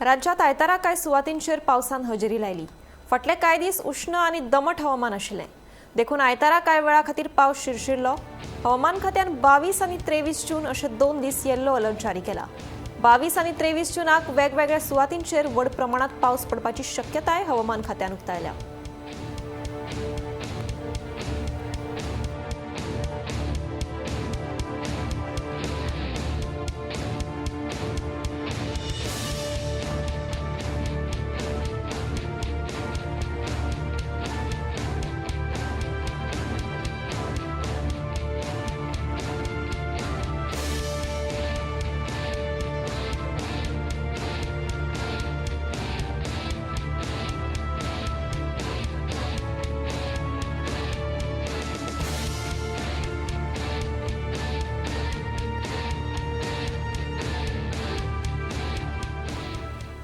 राज्यात आयतारा कांय सुवातींचेर पावसान हजेरी लायली. फाटले कांय दीस उश्ण आनी दमट हवामान आशिल्लें, देखून आयतारा कांय वेळा खातीर पावस शिरशिरलो. हवामान खात्यान 22 आनी 23 जून अशे 2 दीस येल्लो अलर्ट जारी केला. 22 आनी 23 जूनाक वेगवेगळ्या सुवातींचेर व्हड प्रमाणात पावस पडपाची शक्यताय हवामान खात्यान उक्तायल्या.